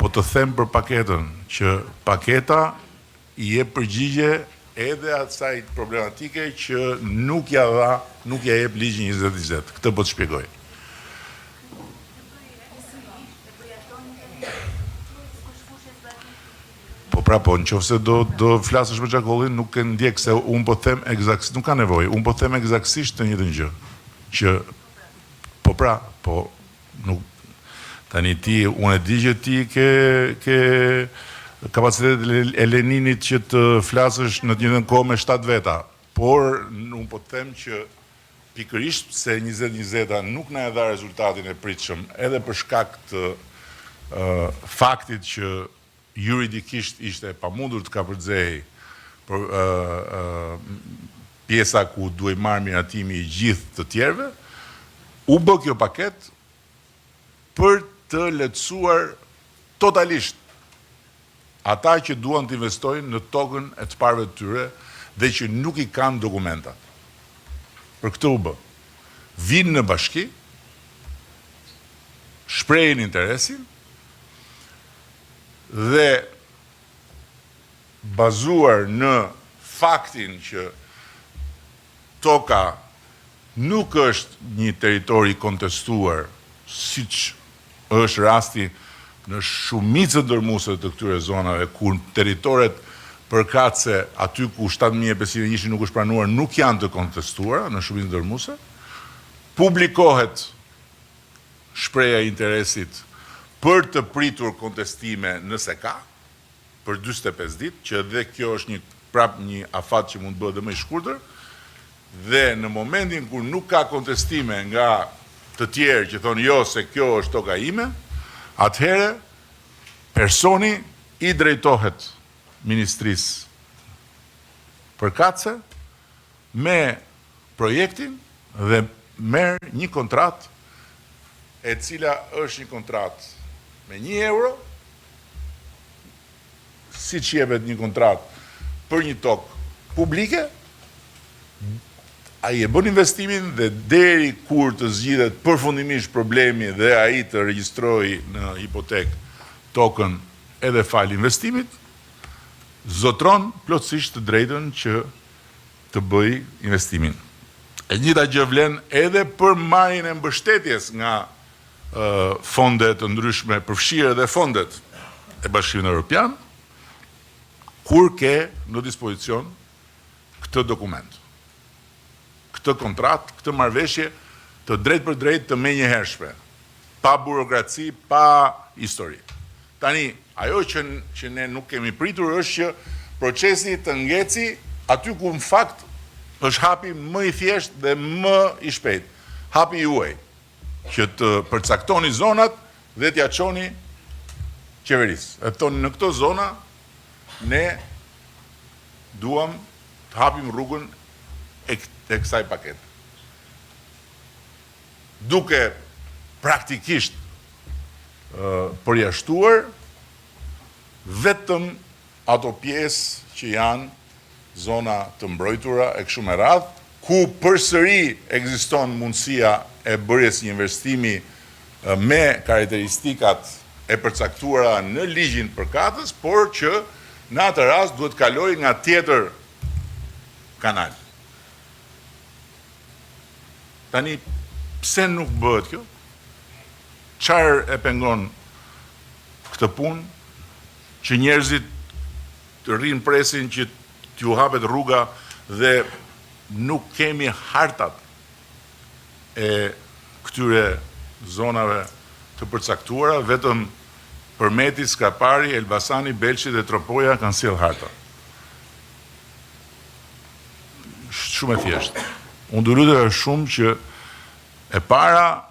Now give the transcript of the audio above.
Po të them për paketën, që paketa i jep përgjigje edhe asaj problematike që nuk ja dha, nuk ja jep ligji 2020. Këtë po të shpjegoj. Po pra po, në qoftë se do, do flasësh me Çakollin, nuk e ndjek se unë po them ekzakt, nuk ka nevojë, unë po them ekzaktësisht të njëjtën gjë, që po pra, po nuk tani ti, unë e di që ti ke ke kapacitetet e Leninit që të flasësh në të njëjtën kohë me 7 veta, por unë po të them që pikërisht pse 2020-a nuk na e dha rezultatin e pritshëm, edhe për shkak të faktit që juridikisht ishte e pamundur të kapërcehej për pjesa ku duhej marrë miratimi i gjithë të tjerëve, u bë kjo paketë për të lehtësuar totalisht ata që duan të investojnë në tokën e të parëve të tyre dhe që nuk i kanë dokumentat. Për këtë u bë. Vijnë në bashki, shprehin interesin dhe bazuar në faktin që toka nuk është një territor i kontestuar, siç është rasti në shumicën dërmuese të këtyre zonave, ku territoret përkatëse aty ku 7501 nuk është pranuar nuk janë të kontestuara në shumicën dërmuese, publikohet shprehja e interesit për të pritur kontestime nëse ka, për 45 ditë, që dhe kjo është një prap një afat që mund të bëhet dhe më i shkurtër, dhe në momentin kur nuk ka kontestime nga të tjerë që thonë jo se kjo është toka ime, atëherë personi i drejtohet ministrisë përkatëse me projektin dhe merr një kontratë e cila është një kontratë me 1 euro, siç jepet një kontratë për një tokë publike, ai e bën investimin dhe deri kur të zgjidhet përfundimisht problemi dhe ai të regjistrojë në hipotekë tokën edhe falë investimit, zotron plotësisht të drejtën që të bëjë investimin. E njëjta gjë vlen edhe për marrjen e mbështetjes nga fonde të ndryshme, përfshirë edhe fondet e Bashkimit Evropian, kur ke në dispozicion këtë dokument, këtë kontratë, këtë marrëveshje të drejtpërdrejtë të menjëhershme, pa burokraci, pa histori. Tani, ajo që që ne nuk kemi pritur është që procesi të ngeci aty ku në fakt është hapi më i thjeshtë dhe më i shpejtë. Hapi juaj, që të përcaktoni zonat dhe t'ja çoni qeverisë. E thoni në këto zona ne duam të hapim rrugën e, e kësaj pakete. Duke praktikisht përjashtuar vetëm ato pjesë që janë zona të mbrojtura e kështu me radhë, ku përsëri ekziston mundësia e bërjes një investimi me karakteristikat e përcaktuara në ligjin përkatës, por që në atë rast duhet kalojë nga tjetër kanal. Tani, pse nuk bëhet kjo? Çfarë e pengon këtë punë që njerëzit të rrinë presin që t'ju hapet rruga dhe nuk kemi hartat e këtyre zonave të përcaktuara, vetëm Përmeti, Skrapari, Elbasani, Belshi dhe Tropoja kanë sjellë harta. Shumë e thjeshtë. Unë do lutesha shumë që e para.